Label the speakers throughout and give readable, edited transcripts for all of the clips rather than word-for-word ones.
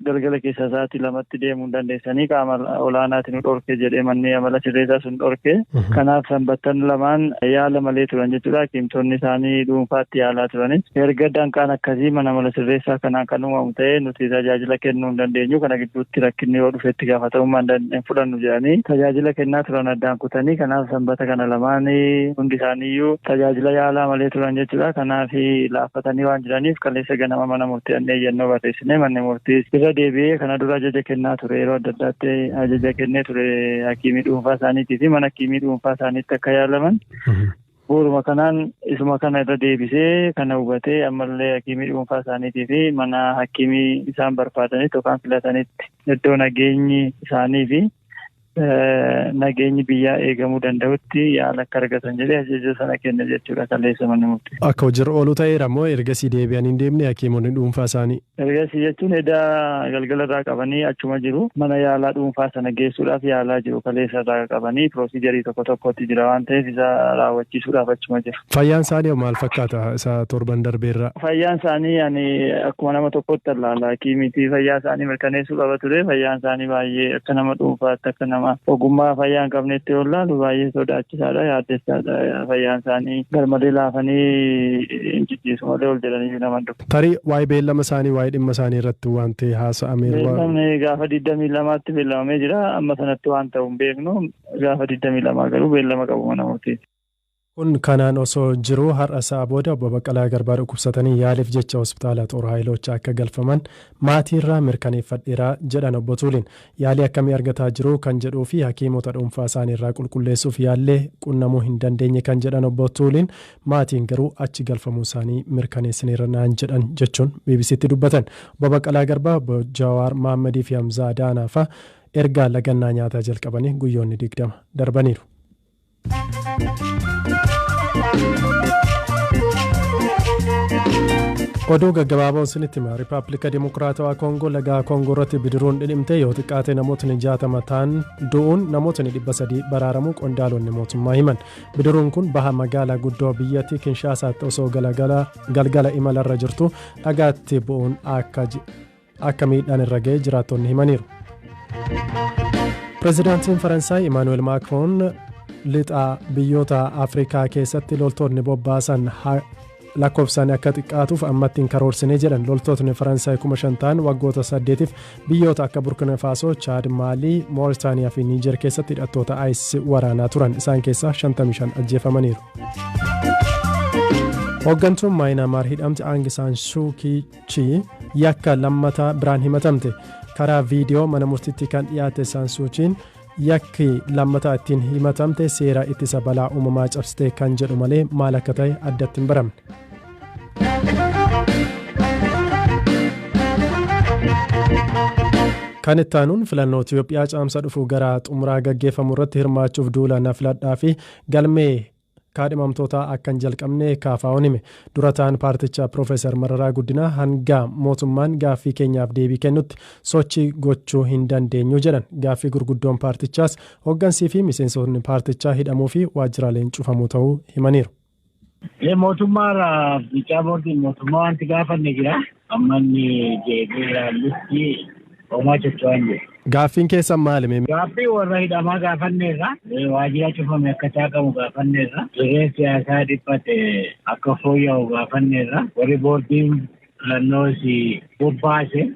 Speaker 1: Galgala keessa sa'aatii 2tti deemuu hin dandeessanii qaama olaanaatiin nu dhorke jedhee manni amala sirreessaa sun dhorke. Kanaaf sanbattan lamaan yaala malee turan jechuudha. Hakiimtonni isaanii dhuunfaatti yaalaa turanis. Erga danqaan akkasii mana amala sirreessaa kanaan kan uumamu ta'ee nuti tajaajila kennuu hin dandeenyu. Kana gidduutti rakkinni yoo dhufe itti gaafatamummaa hin fudhannu jedhanii tajaajila kennaa turan addaan kutanii kanaaf sanbata kana lamaan hundi isaaniiyyuu tajaajila yaalaa malee turan jechuudha. Kanaaf laaffatanii waan jiraniif kaleessa ganama mana murtii annee iyyannoo barreessine manni murtii irra deebi'ee kana dura ajaja kennaa ture yeroo adda addaatti ajaja kennee ture hakiimii dhuunfaa isaaniitii fi mana hakiimii dhuunfaa isaaniitti akka yaalaman. Bu'uuruma kanaan isuma kana irra deebisee kana hubatee ammallee hakiimii dhuunfaa isaaniitii fi mana hakiimii isaan barbaadanitti yookaan filatanitti iddoo nageenyi isaanii fi nageenyi biyyaa eegamuu danda'utti yaala akka argatan jedhee ajaja sana kenne jechuudha kaleessa manni murtii.
Speaker 2: Akka hojiirra oolu ta'eera moo ergasii deebi'anii hin deemne hakiimonni dhuunfaa isaanii?
Speaker 1: Ergasii jechuun edaa galgala irraa qabanii achuma jiru mana yaalaa dhuunfaa sana geessuudhaaf yaalaa jiru kaleessa irraa qabanii piroosiijarii tokko tokkotti jira waan ta'eef isa raawwachiisuudhaaf achuma jiru.
Speaker 2: Fayyaan isaanii maal fakkaata isa torban darbeerra?
Speaker 1: Fayyaan isaanii ani akkuma nama tokkotti allaala hakiimitii fayyaa isaanii mirkaneessuu qaba ture fayyaan isaanii baay'ee akka nama dhuunfaatti akka nama ogummaa fayyaa hin qabnetti yoo ilaalu baay'ee sodaachisaadha yaaddessaadha fayyaan isaanii garmalee laafanii hin cicciisu malee ol jedhanii nama dhufu.
Speaker 2: Tarii waa'ee beellama isaanii waa'ee dhimma isaanii irratti waan ta'e haasa'ameera.
Speaker 1: Beellamni gaafa 22tti beellamamee jira amma sanatti waan ta'u hin beeknu gaafa 22 garuu beellama qabu mana murtii.
Speaker 2: Kun kanaan osoo jiru har'a sa'a booda obbo Baqqalaa Garbaa dhukkubsatanii yaaliif jecha hospitaala Xoor Haayilochi akka galfaman maatiirraa mirkaneeffadheera jedhan obbo Tuuliin. Yaalii akkamii argataa jiru kan jedhuu fi hakiimota dhuunfaa isaaniirraa qulqulleessuuf yaallee qunnamuu hin dandeenye kan jedhan obbo Tuuliin maatiin garuu achi galfamuu isaanii mirkaneessaniirra naan jedhan jechuun BBCtti dubbatan. Obbo Baqqalaa Garbaa, obbo Jawaar Mahammadii fi Hamzaa Daanaa fa'a ergaa lagannaa nyaataa jalqabanii guyyoonni 20 darbaniiru. Oduu gaggabaaboo isinitti hima. Rippaabilika Dimokiraatawaa Koongoo laga Koongoo irratti bidiruun dhidhimte yoo xiqqaate namootni 60 ta'an du'uun namootni 300 baraaramuu qondaalonni mootummaa himan. Bidiruun kun baha magaalaa guddoo biyyattii Kinshaasaatti osoo galgala imalarra jirtu dhagaatti bu'uun akka miidhaan irra ga'e jiraattonni himaniiru. Pireezidaantiin Faransaay Imaanuweel Maakroon lixa biyyoota Afrikaa keessatti loltoonni bobbaasan lakkoofsaan akka xiqqaatuuf ammatti hin karoorsine jedhan. Loltootni Faransaay 5,000 ta'an waggoota 8f biyyoota akka Burkina Faasoo, Chaad, Maalii, Mooritaaniyaa fi Niijer keessatti hidhattoota ISIS waraanaa turan. Isaan keessaa 55 ajjeefamaniiru. Hooggantuun Maayinaamaar hidhamte Aang Saan Suu Kii yakka lammataa biraan himatamte. Karaa viidiyoo mana murtiitti kan dhiyaate Saan Suu Chiin yakki lammataa ittiin himatamte seera ittisa balaa uumamaa cabsite kan jedhu malee maal akka ta'e addatti hin baramne. Kan itti aanuun filannoo Itiyoophiyaa caamsa dhufu gara xumuraa gaggeeffamu irratti hirmaachuuf duula na filadhaa fi galmee kaadhimamtoota akka hin jalqabne KFO'n hime. Dura ta'an paartichaa Piroofeesar Mararaa Guddinaa hanga mootummaan gaaffii keenyaaf deebii kennutti sochii gochuu hin dandeenyu jedhan. Gaaffii gurguddoon paartichaas hooggansii fi miseensonni paartichaa hidhamuu fi waajjiraaleen cufamuu ta'uu himaniiru.
Speaker 3: Mootummaa bichaa boordiin mootummaa wanti gaafanne jira. Amma inni deebi'ee ilaallutti homaa socho'aa hin jiru.
Speaker 2: Gaaffiin keessan maali?
Speaker 3: Gaaffii warra hidhamaa gaafanneerra. Waajjira cufame akka saaqamu gaafanneerra. Dirreen siyaasaa dhiphate akka fooyya'u gaafanneerra. Warri boordiin filannoos bobbaase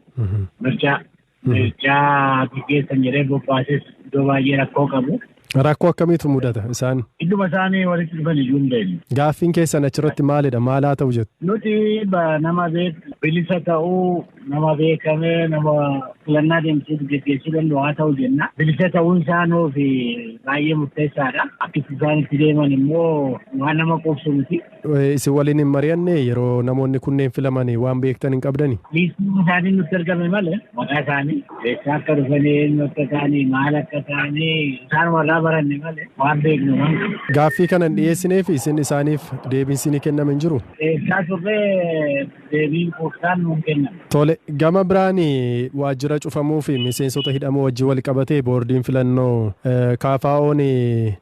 Speaker 3: mircaa gaggeessan jedhee bobbaases iddoo baay'ee rakkoo qabu.
Speaker 2: Rakkoo akkamiitu mudata isaan?
Speaker 3: Idduma isaanii walitti dhufan iyyuu hin beeknu.
Speaker 2: Gaaffiin keessan achirratti maalidha? Maal haa ta'u jettu?
Speaker 3: Nuti nama bilisa ta'uu, nama beekamee, nama filannaa deemsisuu gaggeessuu danda'u haa ta'u jenna. Bilisa ta'uun isaa nuuf baay'ee murteessaadha. Akkitti isaan itti deeman immoo waan nama quubsu miti.
Speaker 2: Isin waliin hin mari'anne yeroo namoonni kunneen filaman waan beektan hin qabdani?
Speaker 3: Liistiin isaanii nutti argame malee maqaa isaanii eessaa akka dhufanii, eenyu akka ta'anii, maal akka ta'anii isaan warraa baranne malee waan beeknu waan qabu.
Speaker 2: Gaaffii kana hin dhiyeessineef isin isaaniif deebiin isinii kenname hin jiru?
Speaker 3: Eessaa turree deebiin quubsaan nuun kenname.
Speaker 2: Tole Tole, gama biraan waajjira cufamuu fi miseensota hidhamuu wajjin wal qabatee boordiin filannoo KFO'n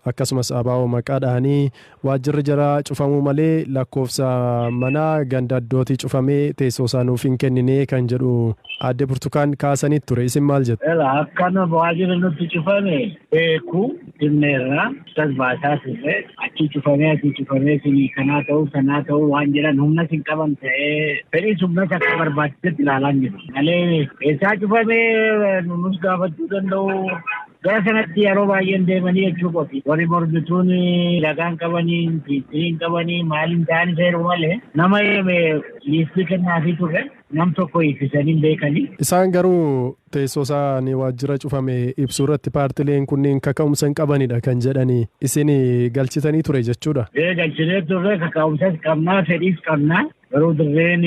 Speaker 2: akkasumas ABO maqaadhaanii waajjirri jara cufamuu malee lakkoofsa manaa ganda iddootii cufamee teessoo isaa nuuf hin kennine kan jedhu aadde Burtukaan kaasanii ture. Isin maal jettu?
Speaker 3: Akkana waajjirri nutti cufame beeku dhimmeerra tas baasaa turre achi cufamee asii cufamee sinii kanaa ta'uu sanaa ta'uu waan jedhan humna sin qaban ta'ee fedhiis humnas akka barbaachisetti ilaalaa jiru. Malee eessaa cufamee nus gaafachuu danda'u. Gara sanatti yeroo baay'een deemanii jechuu qofi. Warri mormituun lagaan qabanii, fiixiriin qabanii, maaliin ta'anii seeru malee nama liistii kennaafii turre nam tokko hiiksisanii beekanii.
Speaker 2: Isaan garuu teessoo isaanii waajjira cufame ibsuu irratti paartileen kunneen kaka'umsa hin qabanidha kan jedhanii isin galchitanii ture jechuudha.
Speaker 3: Galchinee turre kaka'umsas qabnaa fedhiis qabnaa garuu dirreen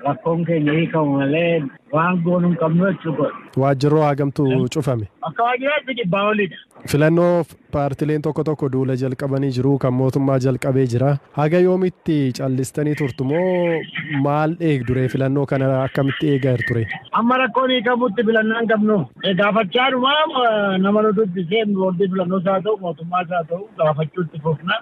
Speaker 3: rakkoon keenya hiikamu malee waan goonuu hin qabnu jechuudha.
Speaker 2: Waajjirroo hagamtu cufame?
Speaker 3: Akka waajjiraatti 100 olidha.
Speaker 2: Filannoo paartileen tokko tokko duula jalqabanii jiru kan mootummaa jalqabee jira. Haga yoomitti callistanii turtu moo maal eegdure filannoo kana akkamitti eegaa ture?
Speaker 3: Amma rakkoon hiikamutti filannoo hin qabnu. Gaafachaadhuma nama nu dubbisee boordii filannoos haa ta'u mootummaas haa ta'u gaafachuutti fufna.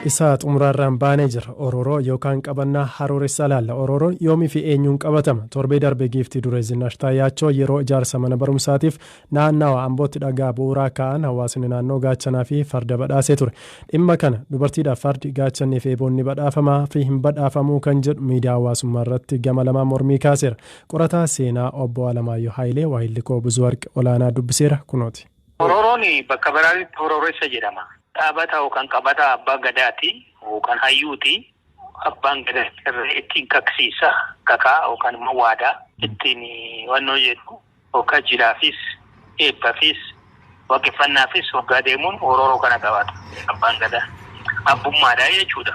Speaker 2: Isaa xumuraarraan baanee jira. Orooroo yookaan qabannaa harooressa laalla. Orooroon yoomii fi eenyuun qabatama? Torbee darbe giiftii duree Zinaash Taayyaachoo yeroo ijaarsa mana barumsaatiif naannawa Ambootti dhagaa bu'uuraa kaa'an hawaasni naannoo gaachanaa fi farda badhaasee ture. Dhimma kana dubartiidhaaf fardi gaachannii fi eeboonni badhaafamaa fi hin badhaafamuu kan jedhu miidiyaa hawaasummaa irratti gama lamaan mormii kaaseera. Qorataa seenaa obbo Alamaayyoo Hayilee Waahillikoo Buzuwarqi olaanaa dubbiseera kunooti.
Speaker 4: Orooroon bakka biraatti horooressa jedhama. Dhaabata yookaan qabata abbaa gadaati yookaan hayyuuti. Abbaan gadaa ittiin kaksiisa kakaa yookaan immoo waadaa ittiin wannoo jedhu yookaan jilaafis eebbaafis waaqeffannaafis waggaa deemuun horooroo kana qabata abbaan gadaa. Abbummaadhaa jechuudha.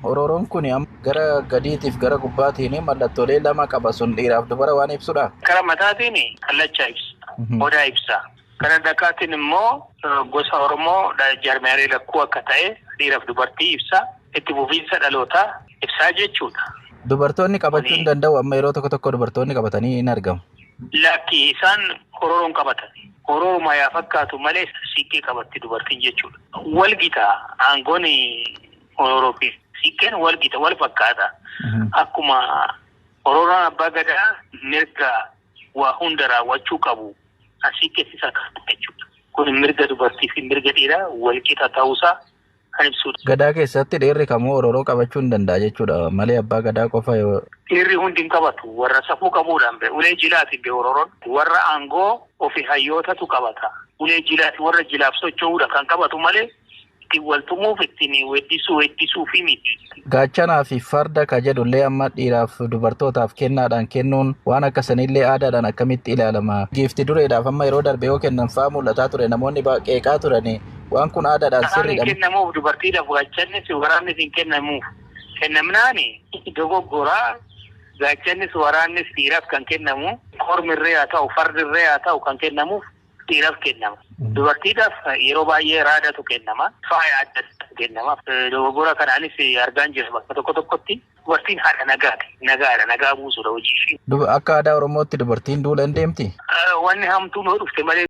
Speaker 5: Horooroon kun gara gadiitiif gara gubbaatiin mallattoolee lama qaba sun dhiiraaf dubara waan ibsudha.
Speaker 4: Kara mataatiin kallacha ibsa. Odaa ibsa. Kana dakaatiin immoo gosa Oromoo jaarmiyaalee lakkuu akka ta'e dhiiraaf dubartii ibsa. Itti fufiinsa dhalootaa ibsaa jechuudha.
Speaker 5: Dubartoonni qabachuu hin danda'u amma yeroo tokko tokko dubartoonni qabatanii hin argamu.
Speaker 4: Lakki isaan horooroon qabatan. Horooruma yaa fakkaatu malee siiqqee qabatti dubartiin jechuudha. Walgita aangoon horooroo fi siiqqeen walgita wal fakkaata. Akkuma horooroon abbaa gadaa mirga waa hunda raawwachuu qabu. Asii keessi isaa jechuudha. Kun mirga dubartii fi mirga dhiiraa walqixa ta'uusaa kan ibsudha.
Speaker 5: Gadaa keessatti dhiirri kamuu horooroo qabachuu hin danda'a jechuudha malee abbaa gadaa qofa yoo.
Speaker 4: Dhiirri hundi hin qabatu warra safuu qabuudhaan bee ulee jilaatiin bee horooroon warra aangoo ofi hayyootatu qabata. Ulee jilaati warra jilaaf socho'uudha kan qabatu malee ittiin waltumuuf ittiin weeddisuu fi miti.
Speaker 5: Gaachanaa fi farda ka jedhullee amma dhiiraaf dubartootaaf kennaadhaan kennuun waan akkasaniillee aadaadhaan akkamitti ilaalama. Giifti dureedhaaf amma yeroo darbe yoo kennan fa'aa mul'ataa ture namoonni qeeqaa turani waan kun aadaadhaan sirriidha.
Speaker 4: Hin kennamuuf dubartiidhaaf gaachannis waraannis hin kennamuuf. Kennamnaani dogoggoraa gaachannis waraannis dhiiraaf kan kennamu kormirree haa ta'u fardirree haa ta'u kan kennamuuf dhiiraaf kennama. Dubartiidhaaf yeroo baay'ee raadatu kennama. Faaya adda addaatu kennama. Dogoggora kanaanis argaan jira bakka tokko tokkotti. Dubartiin haadha nagaati. Nagaadha. Nagaa buusuudha hojii ishee.
Speaker 5: Akka aadaa Oromootti dubartiin duula hin deemti?
Speaker 4: Wanni hamtuun yoo dhufte malee.